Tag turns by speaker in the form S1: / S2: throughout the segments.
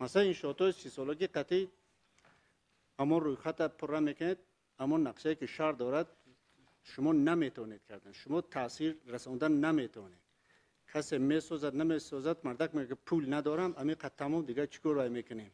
S1: Масалан, иншоотҳои 30-солагӣ қатъи ҳамон рӯйхата пурра мекунед, ҳамон нақшае ки шаҳр дорад, шумо наметавонед кардан, шумо таъсир расондан наметавонед. Касе месозад, намесозад, мардак мегӯяд пул надорам, ҳамин қад тамом, дигар чӣ кор мекунем?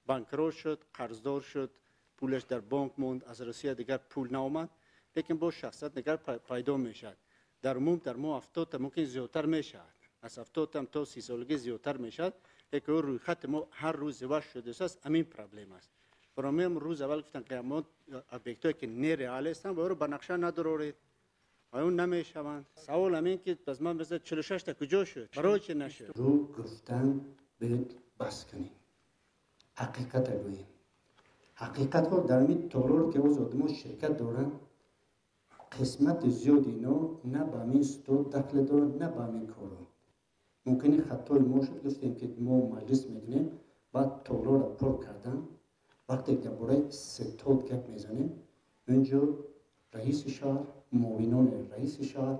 S1: Банкрот шуд, қарздор шуд, пулаш дар бонк монд, аз Русия дигар пул наомад, лекин боз шахсият дигар пайдо мешавад. Дар умум дар мо 70 мумкин зиёдтар мешавад, аз 70 то 30-солагӣ зиёдтар мешавад, лекин рӯйхати мо ҳар рӯз зиёд шудааст, ҳамин проблема аст. Барои мо рӯз аввал гуфтанд, ки мо объектҳое ки нереал ҳастанд, ба ба нақша надоред, оё намешаванд. Савол ҳамин ки пас ман бизад 46 та куҷо шуд? Барои чӣ нашуд?
S2: Рӯ гуфтан биёед бас кунем. Ҳақиқатро гӯем. Ҳақиқатҳо дар ҳамин толор ки оз одамо ширкат доранд, қисмати зиёди ино на ба ҳамин стод дахл доранд, на ба ҳамин корро. Мумкин хатои мо шуд, гуфтем ки мо маҷлис мекунем, баъд толорро пур кардан. Вақте дар бораи сетод гап мезанем, инҷо раиси шаҳр, муовинони раиси шаҳр,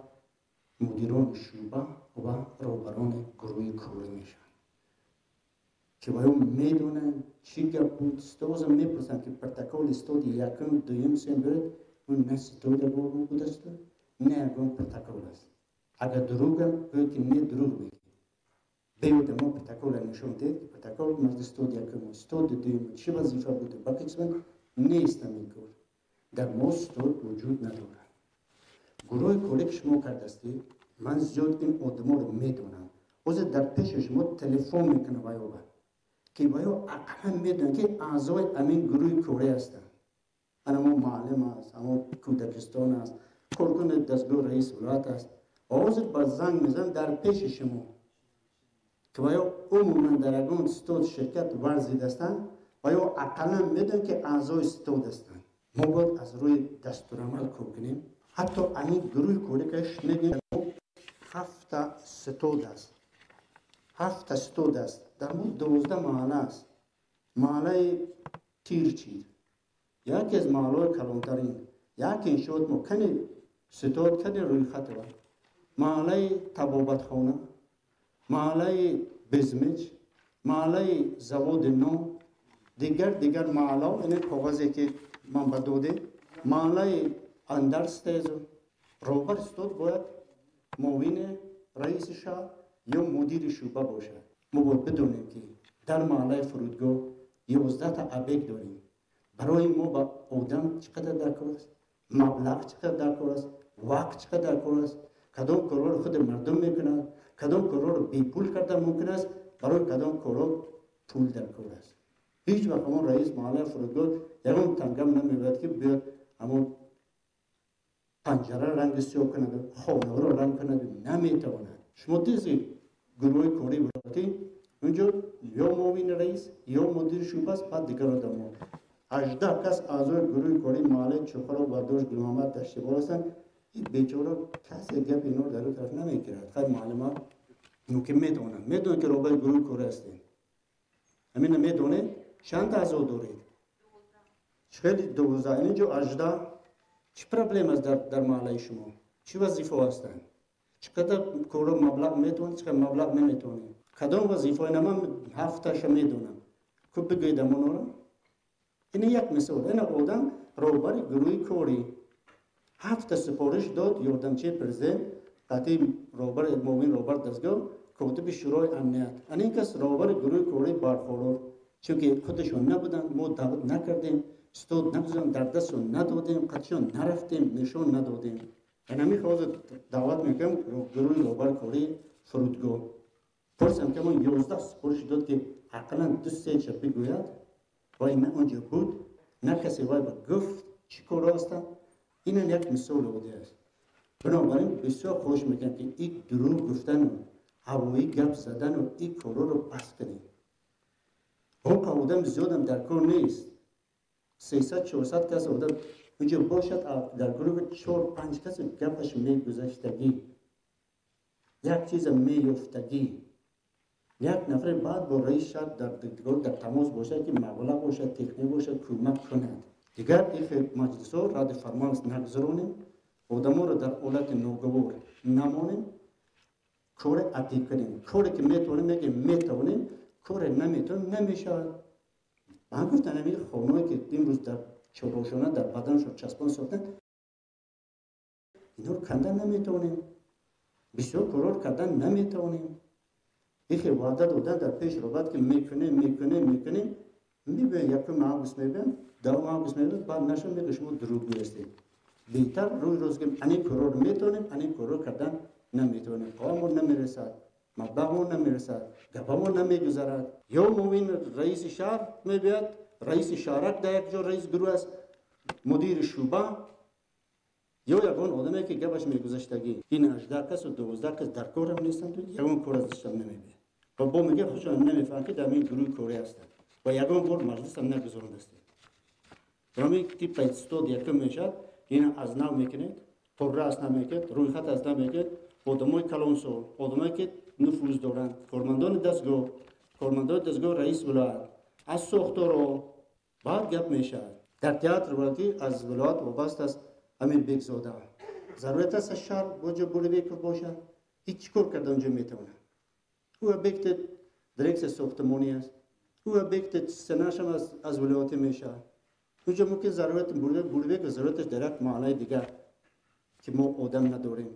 S2: мудирони шӯъба ва роҳбарони гурӯҳи корӣ мешаванд, ки ваё медонанд чӣ гап буд. Стоза мепурсанд ки протоколи стоди якум, дуюм, сеюм биёред, он на стода будасту, на ягон протокол аст. Агар дурӯғам гӯяд ки не, дурӯғ мегӯед. Биёед мо протоколро нишон диҳед, ки протокол маҷлис стоди якум, стоди дуюм чӣ вазифа буда, ба қисмат нест ҳамин кор. Дар мо стод вуҷуд надорад. Гурӯҳи корӣ ки шумо кардастед, ман зиёд ин одаморо медонам. Ҳозир дар пеши шумо телефон мекунам ваёба, ки ваё ақаллан медонанд ки аъзои ҳамин гурӯҳи корӣ ҳастанд. Ана мо муаллим аст, ҳамон кӯдакистон аст, коркуни дастгоҳи раиси вилоят аст. Ҳозир ба занг мезанам дар пеши шумо, ки ваё умуман дар ягон стод ширкат варзидастанд, ваё ақаллан медонанд ки аъзои стод ҳастанд. Мо бояд аз рӯи дастурамал кор кунем. Ҳатто ҳамин гурӯҳи корӣ ки мегӯем 7 стод аст, 7 стод аст, дар мо 12 маҳалла аст. Маҳаллаи Тирчир яке аз маҳаллаҳои калонтарин, як иншоот мо кани стод кани рӯйхат ва маҳаллаи Табобатхона, маҳаллаи Безмеч, маҳаллаи Заводи нон, дигар маҳаллаҳо, ин коғазе ки ман ба додем, маҳаллаи Андарстезу. Роҳбари стод бояд муовини раиси шаҳр ё мудири шӯъба бошад. Мо бояд бидонем ки дар маҳаллаи фурудгоҳ 11 та объект дорем. Барои мо ба одам чӣ қадар дар кор аст, маблағ чӣ қадар дар кор аст, вақт чӣ қадар дар кор аст, кадом корҳоро худи мардум мекунад, кадом корҳоро бепул кардан мумкин аст, барои кадом корҳо пул дар кор аст. Ҳеҷ вақт ҳамон раис маҳаллаи фурудгоҳ ягон тангам намебояд ки биёд ҳамон панҷара ранги сиёҳ кунад, хонаро ранг кунад, наметавонад. Шумо дидед гурӯҳи кории вилоятӣ унҷо ё муовини раис, ё мудири шӯъба аст, баъд дигар одамо. 18 кас аъзои гурӯҳи кории маҳаллаи Чуқуров, Бардош, Гулмуҳаммад, Даштибол ҳастанд. Ин бечора касе гапи инҳоро дар он тараф намегирад. Хайр, муаллима мумкин медонанд, медонанд ки роҳбари гурӯҳи корӣ ҳастем. Ҳамина медонед? Чанд аъзо доред? Хеле 12, инҷо 18. Чӣ проблема аст дар маҳаллаи шумо? Чӣ вазифаҳо ҳастанд? Чӣ қадар корро маблағ метавонед, чӣ қадар маблағ наметавонед? Кадом вазифаҳо? Ина ман 7-таша медонам. Ку бигӯед ҳамонҳоро? Ин як мисол. Ина одам роҳбари гурӯҳи корӣ 7 супориш дод ёрдамчии президент, қатъи роҳбари муовини роҳбар дастгоҳ, котиби шӯрои амният. Ана ин кас роҳбари гурӯҳи кории Бархорор, чунки худашон набуданд, мо даъват накардем, стод нагузорем, дар дастшон надодем, қатъишон нарафтем, нишон надодем. Ана ҳозир даъват мекунем гурӯҳи роҳбари кории фурудгоҳ. Пурсам ки мо 11 супориш дод ки ақаллан 2-3 ча бигӯяд, вай на онҷо буд, на касе вай ба гуфт чӣ корҳо ҳастанд. Инам як мисоли оддӣ аст. Бинобар ин бисёр хоҳиш мекунам ки ин дурӯғ гуфтану ҳавоӣ гап задану ин корҳоро бас кунем. Ҳоқа одам зиёдам дар кор нест. 300-400 кас одам унҷо бошад, дар гурӯҳи 4-5 кас гапаш мегузаштагӣ, як чиза меёфтагӣ. Як нафаре баъд бо раис шаҳр дар тамос бошад ки маблағ бошад, техник бошад, кӯмак кунад. Дигар ихе маҷлисҳо ради формалност нагузаронем, одаморо дар ҳолати ноговор намонем, коре адиб кунем. Коре ки метавонем, мегӯем метавонем, Коре наметавонем, намешавад. Ман гуфтам, ҳамин хонаое, ки имрӯз дар чорошона дар баданшон часпон сохтанд, инҳоро кандан наметавонем, бисёр корҳоро кардан наметавонем. Ихе ваъда додан дар пеш робат, ки мекунем, мекунем, мекунем, мебиён, 1 август мебиён, 10 август мебиён, баъд наша мега, шумо дурӯғгӯ ҳастед. Беҳтар рӯи рост гӯем: ани корҳоро метавонем, ани корҳоро кардан наметавонем, қавамон намерасад, маблағмон намерасад, гапамон намегузарад. Ё муовин раиси шаҳр мебиёд, раиси шаҳрак дар як ҷо раис гурӯҳ аст, мудири шӯъба ё ягон одаме, ки гапаш мегузаштагӣ. Ин 18 касу 12 кас дар корам нестанд, ягон кор аз дастшон намебиёд ва бо мега, худшон намефаҳманд, ки дар ин гурӯҳи корӣ ҳастанд ва ягон бор маҷлисам нагузарондастед. Барои типа стод якум мешавад, ина аз нав мекунед, пурра аз нав мекунед, рӯйхат аз нав мекунед, одамои калонсол, одамое, ки нуфуз доранд, кормандони дастгоҳ, кормандони дастгоҳ, раис вилоят, аз сохторо баъд гап мешавад. Дар театр вилоятӣ аз вилоят вобаста аст Амирбекзода. Зарурат аст, аз шаҳр боҷо Бурибеков бошад? Ҳеҷ чӣ кор карда онҷо метавонад? Ӯ объекти дирексия сохтмонӣ аст, ӯ объекти сенашам аз вилоятӣ мешавад. Онҷо мумкин зарурати Бурибеков, зарураташ дар як маҳаллаи дигар, ки мо одам надорем.